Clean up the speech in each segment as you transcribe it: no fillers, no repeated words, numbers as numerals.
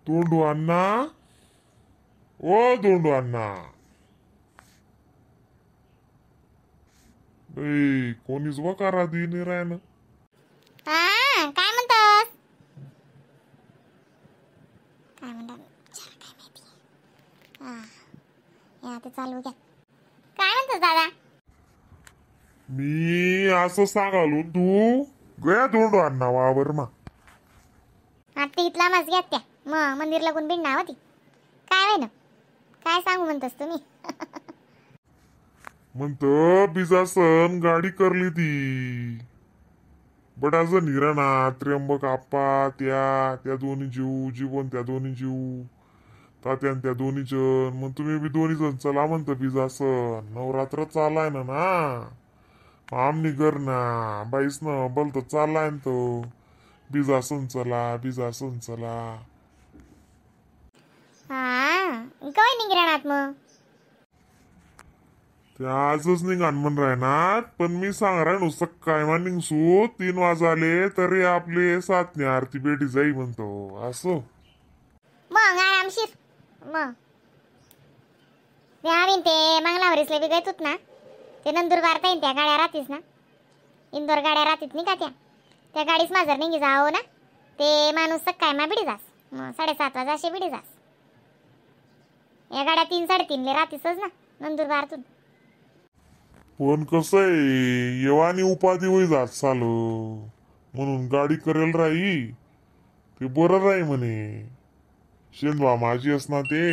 Dhondu अण्णा, ओ धोंडू अण्णा, कोणीच वकारा दी राहणं. हा काय म्हणतोस? काय म्हणतात काय माहिती. हा या ते चालू घ्या. काय म्हणतोस दादा? मी असं सांगालो तू गया धोंडू अण्णा वावर मा. आता इथला मास घ्या त्या मग मंदिर लागून बिन होती. काय होय ना काय सांगू म्हणतोस तुम्ही? म्हणत बिजा सण गाडी करली ती बडा जण हिराणा त्र्यंबक आप्पा त्या त्या दोन्ही जीव जीवन त्या दोन्ही जीव तात्या त्या दोन्ही जण. मग तुम्ही बी दोन्ही जण चला म्हणत बिजा सण नवरात्र चालाय ना ना आमनी कर ना बाईस न बोलत चालाय ना तो बिजा सण चला बिजा सण चला. हा काय निघणार मग? ते आजच निघान म्हण राहणार पण मी सांग राहणू सकाळी मा निघसू 3 वाजाले तरी आपले 7 आरती बेटी जाई म्हणतो असं. मग आरामशीर मग ते आम्ही ते मंगलावरीसले बी गयतोत ना ते नंदुरबार ताईन त्या गाड्या राहतीस ना इंदोर गाड्या राहतीत नाही का त्या त्या गाडीच माझर निघी जावं ना ते माणूस सकाळी मा बिडी जास मग 7:30 वाजा असे बिडी जास. या गाड्या 3 3:30 ले राहतीसच ना नंदुरबारतून. पण कसं आहे येवानी उपाधी होई जात चाल म्हणून गाडी करेल राही ते बरं राही म्हणे शेंदवा माझी असणार ते.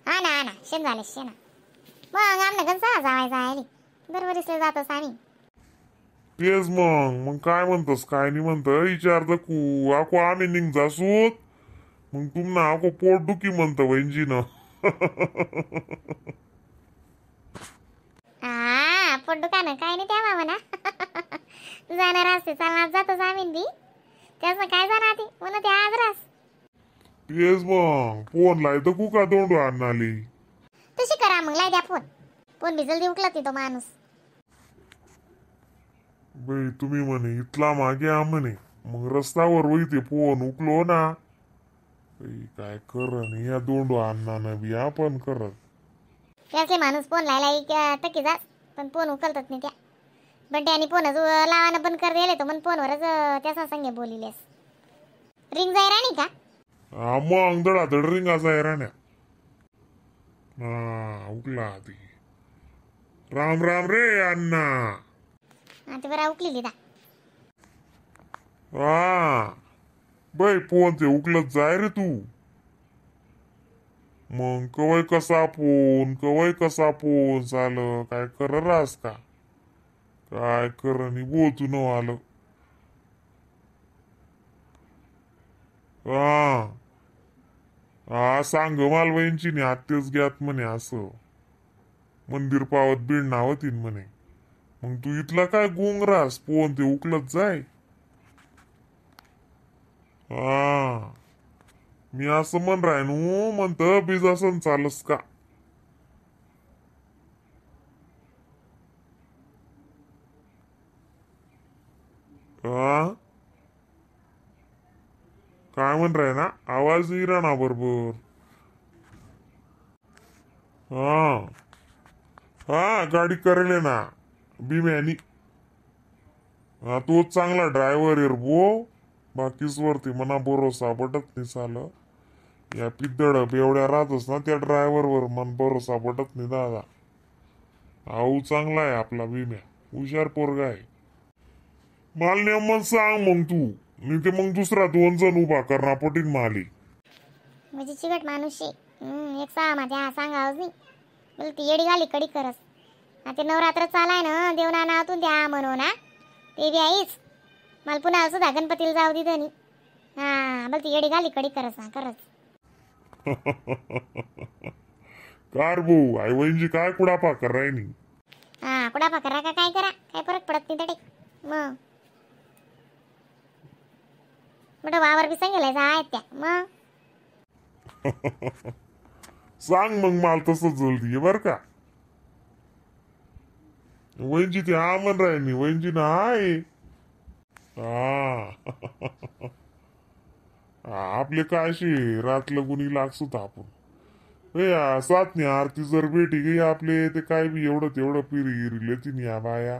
हा ना हा ना शेंदवाले शेणा मग आमना गंजा जावायचा आहे बरोबर जातस आम्ही. तेच मग मग काय म्हणतस काय नाही म्हणत विचार दकू आको आम्ही निघ जासूत मग तुमना आको पोट दुखी म्हणत वैंजीनं. हा पोट दुकान काय नाही त्या म्हणा जाणार असते चालणार जातच आम्ही बी त्याच काय जाणार ते म्हणून ते आज रास. तेच मग फोन लाय दकू का दोंडू अण्णाली? तशी करा मग लाय द्या फोन फोन बी जल्दी उकलत तो माणूस. बाई तुम्ही म्हणे इथला मागे आ म्हणे मग रस्त्यावर होई ते फोन उकलो ना. काय कर या दोंडू अण्णा बी आपण करत त्याचे माणूस फोन लायला टक्के जास पण फोन उकलतात नाही त्या पण त्याने फोनच लावानं बंद कर दिले तो मग फोनवरच त्याचा संगे बोलिलेस. रिंग जाय राणी का? हा मग धडाधड रिंगा जाय राण्या. हा उकला ती. राम राम रे अण्णा. हा ते बरा उकली दा. हा बाई फोन ते उकलत जाय रे तू. मग कवय कसा फोन कवय कसा फोन झालं काय कर रास का काय कर आणि बोलतू न आलं. हा हा सांग मालवईंची नाही आत्तेच घ्यात म्हणे असं मंदिर पावत बीड नावतीन म्हणे. मग तू इथला काय गोंगरास फोन ते उकलत जाय. हा मी असं म्हण राय नू म्हणत बिजासन चालस का? हा काय म्हण राय ना आवाज नाही राहणार बरोबर. हा हा गाडी करेल ना भीम्यानी. हा तो चांगला ड्रायव्हर आहे बो बाकीच वरती मना भरोसा पटत नाही चाल. या पिद्दड बेवड्या राहतच ना त्या ड्रायव्हरवर मन भरोसा पटत नाही दादा. आऊ चांगला आहे आपला भीम्या हुशार पोरगा आहे. माल नेमन सांग मग तू नाही ते मग दुसरा 2 जण उभा करणार पटीन माली. म्हणजे चिकट माणूस एक सहा माझ्या सांगावच नाही बोल ती येडी घाली कडी करस. ते नवरात्र चालाय ना देवना नावातून द्या म्हणू ना ते बी आईच मला पुन्हा सुद्धा गणपतीला जाऊ दे धनी. हा बोल ती येडी घाली कडी करस ना करस. कार भाऊ आई वहिनी काय कुडापा कराय नी? हा कुडापा करा का काय करा काय फरक पडत नाही तडे. मग मोठं वावर बी सांगेल आहेत त्या मग. सांग मग मला तसं जल्दी बर का. वहिनी ते हा म्हण राय नी वहिनी ना आहे. हा आपले काय शे रात लगुनी लागसोत आपण. ए सातनी आरती जर भेटी गई आपले ते काय बी एवढं तेवढं पिरी गिरी लेती या बाया.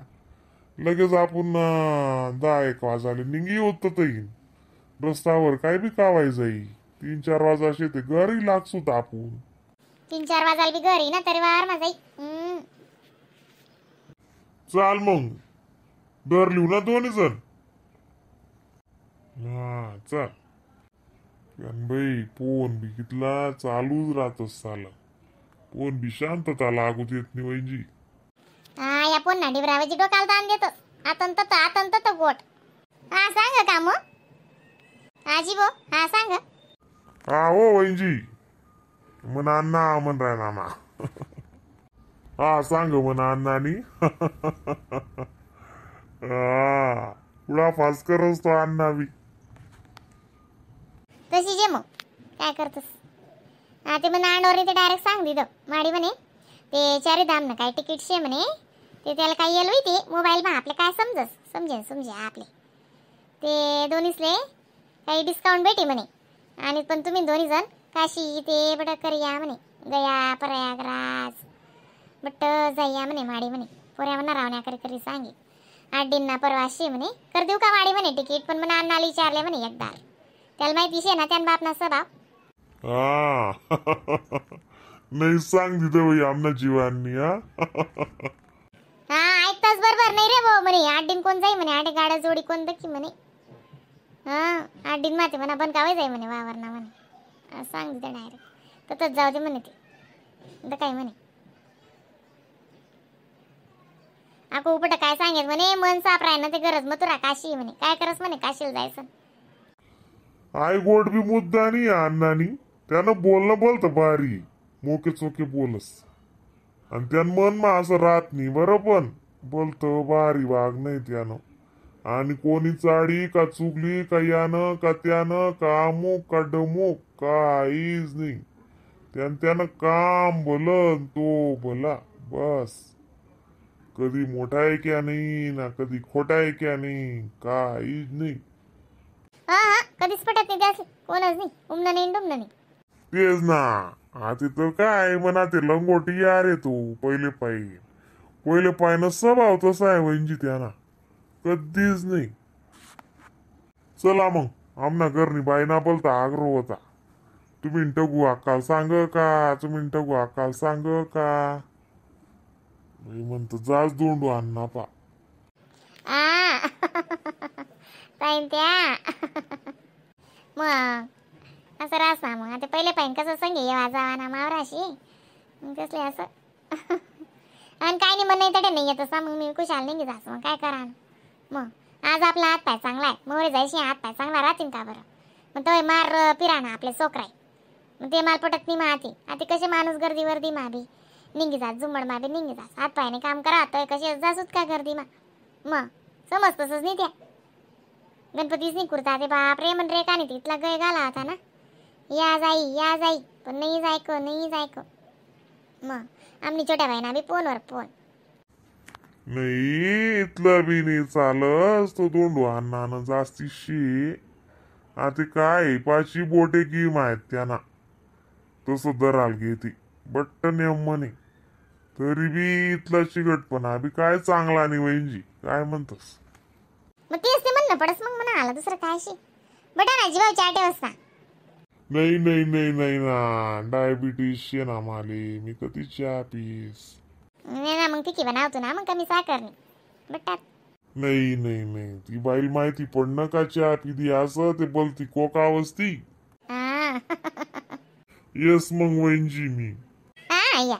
लगेच आपण 10-1 वाजाले निघी होत येईन. रस्त्यावर काय बी कावाय जाई. 3-4 वाजाशे ते घरी लागसोत आपण. 3-4 वाजायला बी घरी ना तरी वार मा जाई. चाल मग दर लिहू ना दोन्ही जण. हा चल. बाई फोन बी कितला चालूच राहतोस साला. फोन बी शांतता लागू देत नाही वैंजी. हा या फोन ना डिबरावाची डोकाला ताण देतो. आतंत आतंत तर गोट. हा सांग का मग आजी बो. हा सांग. हा हो वैंजी मन अण्णा मन राय नाना. हा सांग मन अण्णानी. हा पुढा फास करस तो अण्णा बी. तशी जे मग काय करतोस. हा ते मग अंडोर ते डायरेक्ट सांग दिलं माडी म्हणे ते चारी धाम ना काय तिकीट शे म्हणे ते त्याला काय येल ते मोबाईल मा आपले काय समजस समजेन समजे आपले ते दोन्हीसले काही डिस्काउंट भेटे म्हणे. आणि पण तुम्ही दोन्ही जण काशी ते बट करिया म्हणे गया प्रयागराज बट जाईया म्हणे माडी म्हणे पोऱ्या म्हणा रावण्या करी करी सांगे. 8 दिनना परवा शे म्हणे कर देऊ का माडी म्हणे तिकीट. पण म्हणा अण्णाला विचारले म्हणे एकदा त्याला माहिती शे ना त्यान बाप ना स्वभाव. हा नाही सांग तिथे बाई आमना जीवांनी. हा हा ऐकताच बरोबर नाही रे भाऊ म्हणे 8 दिन कोण जाई म्हणे 8 गाड्या जोडी कोण दखी म्हणे. हा 8 दिन माते म्हणा बन कावे जाई म्हणे वावर ना म्हणे सांग तिथे डायरेक्ट तसंच जाऊ दे म्हणे ते काय म्हणे. आको उपट काय सांगेल म्हणे मन साफ राय ना ते गरज मग तुरा काशी म्हणे काय करस म्हणे काशीला जायचं. आई गोड बी मुद्दा नाही अण्णानी त्यानं बोलणं बोलत भारी मोके चोके बोलस आणि त्यानं मन मा असं राहत नाही बरं पण बोलत भारी वाग नाही त्यानं. आणि कोणी चाडी का चुकली का यानं का त्यानं का अमुक का डमुक काहीच नाही. त्यानं त्यानं काम भलं तो भला बस. कधी मोठा आहे क्या नाही ना कधी खोटा आहे क्या नाही काहीच नाही. हा हा कधीच पटत नाही त्यास कोणच नाही उमन नाही डुमन नाही. तेच ना आता तर काय म्हणा ते लंगोटी या रे तू पहिले पाय पहिले पायनं स्वभाव तसा आहे वैंजी त्याना कधीच नाही. चला मग आमना घरनी बाईना बोलता आग्रह होता तुम्ही टगू अक्काल सांग का तुम्ही टगू अक्काल सांग का म्हणतो जाच दोंडू अण्णा पा. त्या मग असं रास ना मग आता पहिले पाहिजे कसं संगे येवा जावा ना मावराशी मग तसले असं. आणि काय नाही म्हण नाही तडे नाही येत असा मग मी कुशाल नाही जास मग काय करा मग. आज आपला हात पाय चांगला आहे मोरे जायशी हात पाय चांगला राहतील का बरं. मग तो मार पिरा ना आपले सोकराय मग ते माल पटत नाही मा आती कसे माणूस गर्दी वर्दी मा बी निघी जात जुमड मा बी निघी जात हात पायाने काम करा तो कसे जासूत का गर्दी मा मग समज तसंच नाही त्या गणपतीच नाही कुर्ता ते बापरे म्हण रे का नाही तिथला गय घाला होता ना या जाई पण नाही जायक नाही जायक. मग आमनी छोट्या बाईना बी फोनवर फोन नाही इथलं बी नाही चालस तो दोंडू अण्णानं जास्ती शी. आता काय पाचशे बोटे की माहित त्यांना तसं दराल घेते बट्ट नेम म्हणे तरी बी इथला चिकटपणा बी काय चांगला नाही वैंजी काय म्हणतस. मग तेच ते म्हणणं पडस मग म्हणा आला दुसरं काय शी बटा ना जीवाव चाटे वाजता. नाही नाही नाही नाही ना डायबिटीस शे ना माले मी कधी चहा पीस नाही ना मग तिकी बनवतो ना मग कमी साखर नाही बटात. नाही नाही नाही ती बाईल माहिती पडणं का चहा पिदी असं ते बोलती कोकावस्ती. येस मग वैंजी मी. हा या